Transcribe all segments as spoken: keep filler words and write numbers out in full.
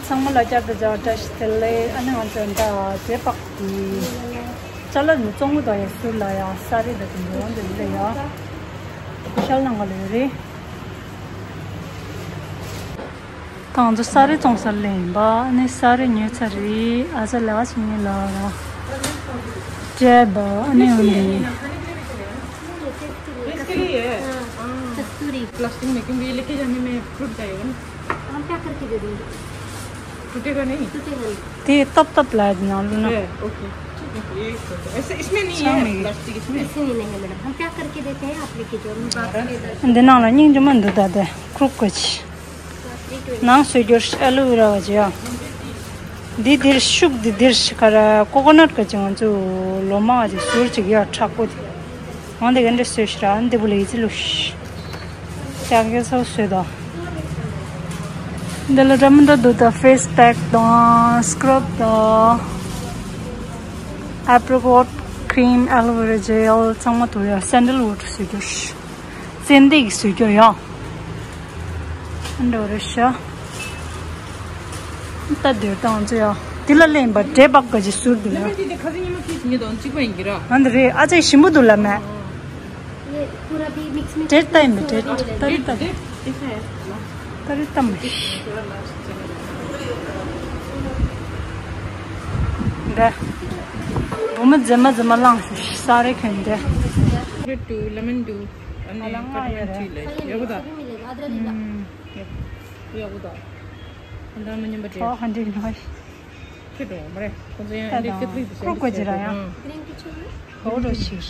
ཚང་མ་ལ་བསྐྱར་དུ་མཇལ་བ་བཀྲ་ཤིས་བདེ་ལེགས། ཨ་ནི་ང་ཚོ་འདྲ་དེ་པག་གི་ཅ་ལག་ནི་བཙོང་གི་དང་ཡ་ཟུར་ལ་ཡ་ས་རེད། ད་དུང་འགྲོ་འདི་ལ་ཡ་ཀུ་ཤལ་ནང་ག་ལ་ཡོད་རེད། ད་ང་ཚོ་ས་རེད་བཙོང་ས་ལ་ཡིན་པ། ཨ་ནི་ས་རེད་ཉོས་ཚར་རེད། ཨ་ཅག་ལ་ཕྱིན་ཡིན་ལ་ར་སྤྲད་པ། ཨ་ནི་འོན་ཏེ་इसके लिए है। हाँ, कस्तूरी। प्लास्टिक में, क्योंकि ये लेके जाने में टूट जाएगा ना। हम पैक करके दे देंगे। टूटेगा नहीं? टूटेगा नहीं। དེ་ཏོབ་ཏོབ་ལ་ཡ་ནང་ལོ་ན། है, ओके। ठीक है, ये एक कर दो। ऐसे इसमें नहीं है प्लास्टिक इसमें? इसमें नहीं, नहीं है मैडम, हम पैक करके देते हैं, आप लेके जाओ। འདི་ནང་ལ་སྙིང་རྗེ་མོ་འདུག་ད་དེ་ཁུག་གི་ནང་བཟོ་རྒྱུར་ཨ་ལུ་ར་བ་ཅི་ཡ། འདི་འདིར་ཤུགས་འདི་འདིར་ཤི་ཁ་ར་ཀོ་ཀོ་ནཊ་ག་ཅིག་ང་ཚོ་ལོ་མ་ག་ཅིག་ཟུར་ཅིག་ཡ་མཁྲེགས་པོ་དེ། འོན་ཏེ་ག་འདྲ་བཟོས་ཤི་ར་འདི་བུ་ལ་ཡི་ཚི་ལུ་ཤི། ཅག་གེ་སོ་བཟོས་དོ། འདི་ལ་འདྲ་མི་འདྲ་འདུག་ད་ཕེ་སི་པེག་དང་སི་ཀྲབ་དང་ཨེ་པི་རི་ཀོཊ་ཁི་རིམ་ཨ་ལོ་ཝེ་ར་ཇེལ་ཚང་མ་འདུག་ཡ། སེན་ཌལ་ཝུཌ་བཟོ་རྒྱུར། ཙན་དན་གྱི་བཟོ་རྒྱུར་ཡང་འགྲོ་རེ་ཤ། ད་འདིར་བཏང་ཚེ་ཡང་འདི་ལ་ལེན་པ་འབྲས་སྤགས་ག་ཅིག་ཟུར་འདུག་ལ་ཡ། མེ་མེ་འདི་ཁ་སང་ཉི་མ་ཁྱེད་ཉིད་དང་གཅིག་པ་ཡིན་གྱི་ར། ཨ་འདི་རེད། ཨ་ཅེ་ཞིམ་པོ་འདུག་ལ་མེ། ये पूरा भी मिक्स में འབྲས་ད་ཡིན་པ་འབྲས། ད་རེད་ད་རེད། ད་རེད་ད་མ། འདི་བུ་མོ་རྫི་མ་རྫི་མ་བླངས་ཤིག་ས་རེ་གོན་ཏེ། Bread to lemon to ཨ་ལ་ང་ཡོད་རེད། ཡག་པོ་ད། ཡག་པོ་ད། ཨ་ད་མ་ཉམས་པ་དེ། ཁྲོ་ཧ་འདྲེ་ནོ། ཁྱོད་འགྲོ་མ་རེད། ཁོ་ཚོ་ཡང་ཨ་འདྲེ་ཀི་ཐིག་དེ་ཁོ་ཀོ་ཅི་ར་ཡང་། ཧོ་རོ་ཤིག་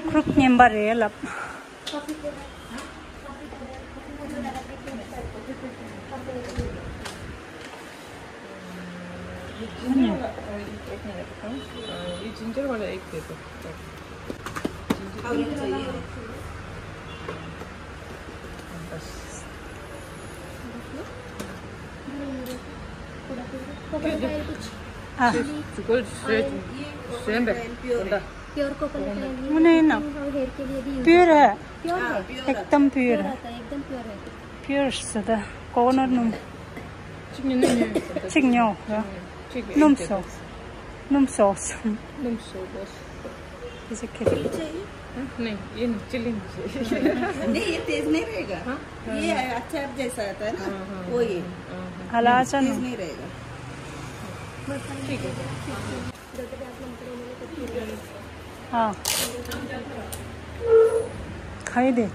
ཁྲུག་ཉན་པ་རེད་ལབ། ये जिंजर वाला एक, एक मिनट, हाँ? ये जिंजर वाला एक दे दो। और एक चाहिए। बस। कोकोनट ऑयल कुछ? हाँ। चिली ऑयल, ये कोकोनट ऑयल प्योर है। Pure coconut oil. मुने ना। और हेयर के लिए भी यूज़ प्योर है। प्योर है। हाँ, प्योर है। एकदम प्योर है। प्योर है, एकदम प्योर है। प्योर से द कोकोनट नुम। चिकन नुम। चिकन नुम। नुम सॉस। नुम सॉस। नुम सॉस। इसे खेल। चाहिए? हाँ? नहीं, ये नहीं, चिली नहीं चाहिए। नहीं, ये तेज नहीं रहेगा। हाँ? ये अचार जैसा आता है ना, हाँ, हाँ, वो ये। हाँ, हाँ। हला तेज नहीं रहेगा। ठीक है। ཨ། ག་ཡི་དེ།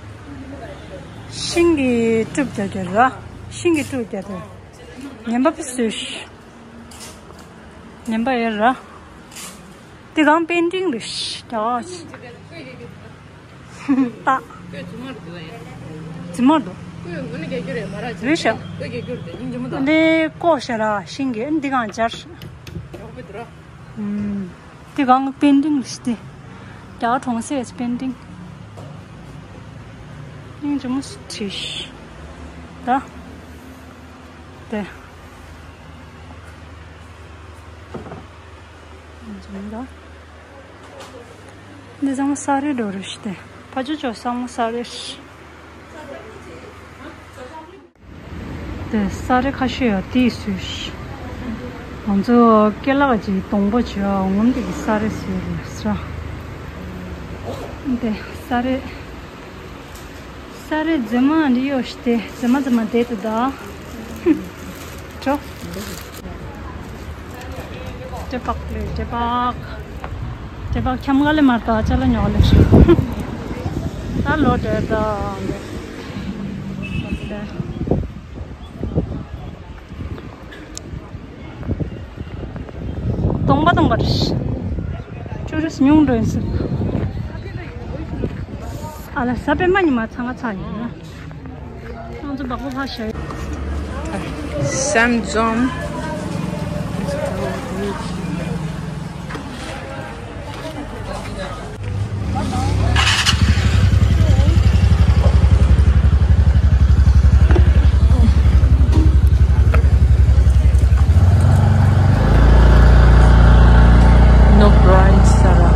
ཤིང་གི་ཀྲུབ་རྒྱག་རྒྱུ་ར། ཤིང་གི་ཀྲུབ་རྒྱག་དེ། ངན་པ་པི་སུ་ཤི། ངན་པ་ཡེ་ར། དེ་གང་པེན་ཏིང་རེད་ཤི། རྒྱག་ཤི། ད། རྫི་མ་འདུག་རེད་ཤག་འདི་ཀོ་ཤ་ར་ཤིང་གི་འདི་གང་སྦྱར། ཨུམ། འདི་གང་པེན་ཏིང་ལི་སྟེ། རྒྱ་གར་གྲོང་གསེབ་པེན་ཏིང་། སྙིང་རྗེ་མོ་བྲིས། ད། དེ། འདི་ཚང་ས་རེ་འགྲོ་རེ་ཤི་སྟེ། ཕ་ཅོ་ཅོ་ཚང་ས་རེ་ཤི། དེ་ས་རེ་ཁ་ཤས་ཡོད་དེ་སུས། ང་ཚོ་སྐེ་ལག་ཅིག་གདོང་པ་ཅིག་ཡོད་ངོམ་དེ་གི་ས་རེ་སུས་རེ་ས། དེ་ས་རེ། ས་རེ་རྫི་མ་འདི་ཡོད་ཤི་སྟེ་རྫི་མ་རྫི་མ་དེ་དུ་ད། ཅོ། ཏྲེ་པག་ལེ་ཏྲེ་པག་ཏྲེ་པག་ཁྱམ་ག་ལེ་མར་ད་ཅ་ལ་ཉོག་ལེ། ད་ལོ་ཏྲེ་ད། གདོང་པ་གདོང་པ་རེད། ཅུ་རིས་ཉུང་འགྲོ་ཡིན་ཟེར། ཨ་ལ་ས་པད་མ་ཉི་མ་ཚང་ང་ཚ་ཡིན་ན། ང་ཚོ་བག་པ་ཕ་ཤ། Samjom. No price, Sarah.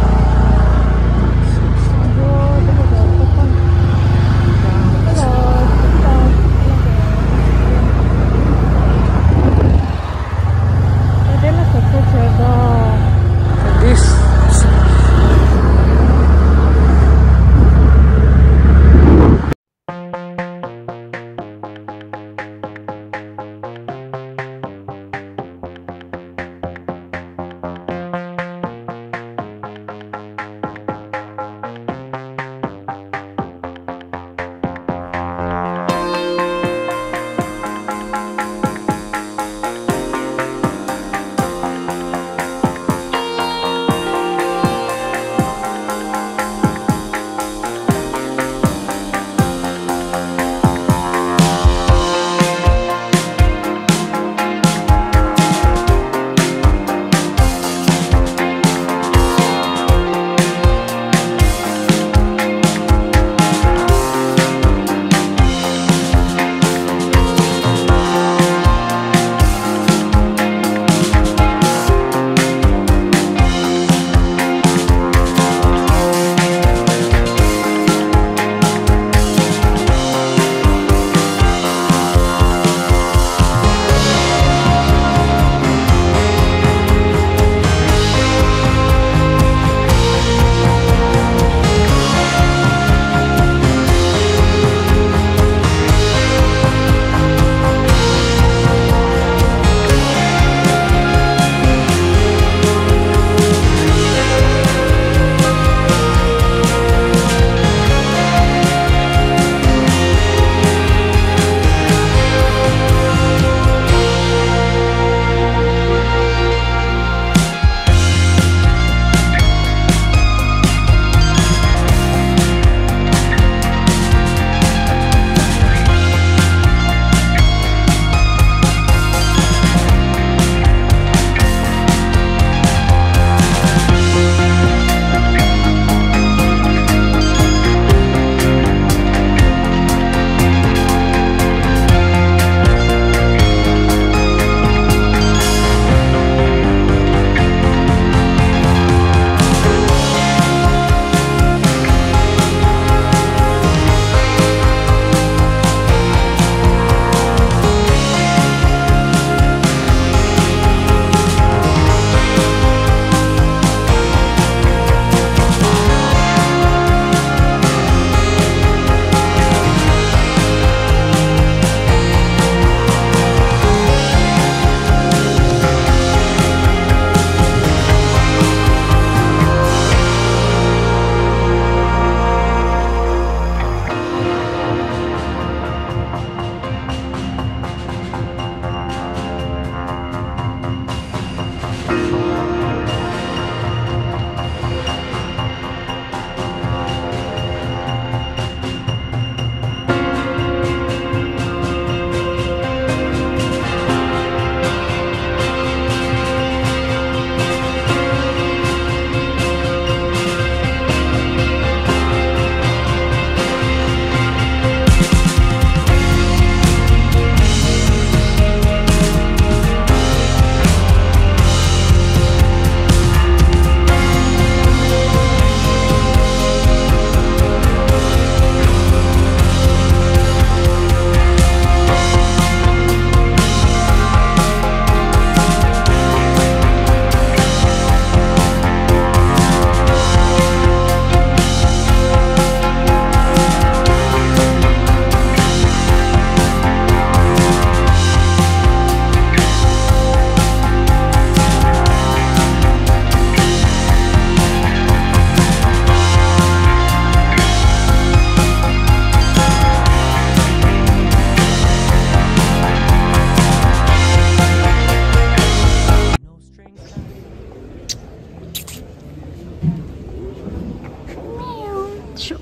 ཆུ།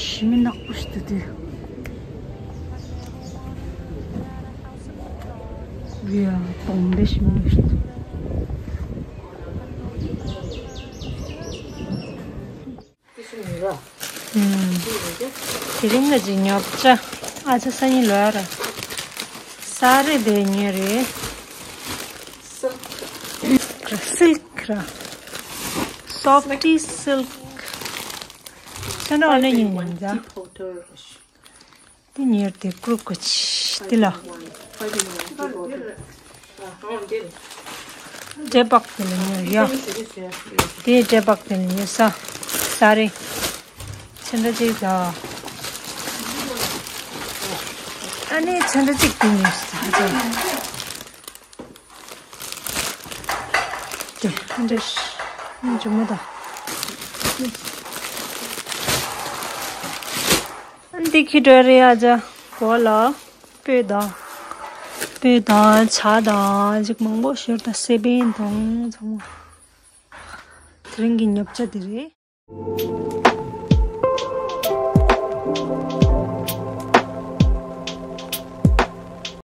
ཞི་མི་ནག་པོ་ཞིག་ཏུ་དེ། ཡ། དོང་འདི་ཞི་མི་ནག་ཞིག་ཏུ། དེ་རིང་ང་ཅི་ཉོབ་ཅ། ཨ་ཅག་སང་ཉིན་ལོ་ཡ་ར། ས་རེ་དེ་ཉོས་རེད། སིལཀ་ར། སོཕ་ཊི་སིལཀ། ས་ན་འོ་ན་ཉིན་ཉིན་ཛ། དེ་ཉེར་དེ་ཀྲུག་གི་ཆི་དེ་ལ། འབྲས་སྤགས་དེ་ལ་ཉེར་ཡ། དེ་འབྲས་སྤགས་དེ་ལ་ཉེར་ས། ས་རེ། ཚན་ཁྲ་གཅིག་དང་། ཨ་ནི་ཚན་ཁྲ་གཅིག་དེ་ཉེར་ས། དེ་འདྲ་ཞིག་འཇུ་མོ་དང་། འདི་ཁི་འགྲོ་རེད་ཨ་ཅག་གོ་ལ། སྤོས་དང་། སྤོས་དང་ཇ་དང་ཅིག་མང་པོ་ཞོར་དང་སེ་པན་དང་ཚང་མ། དེ་རིང་གི་ཉོ་ཆ་དེ་རེད།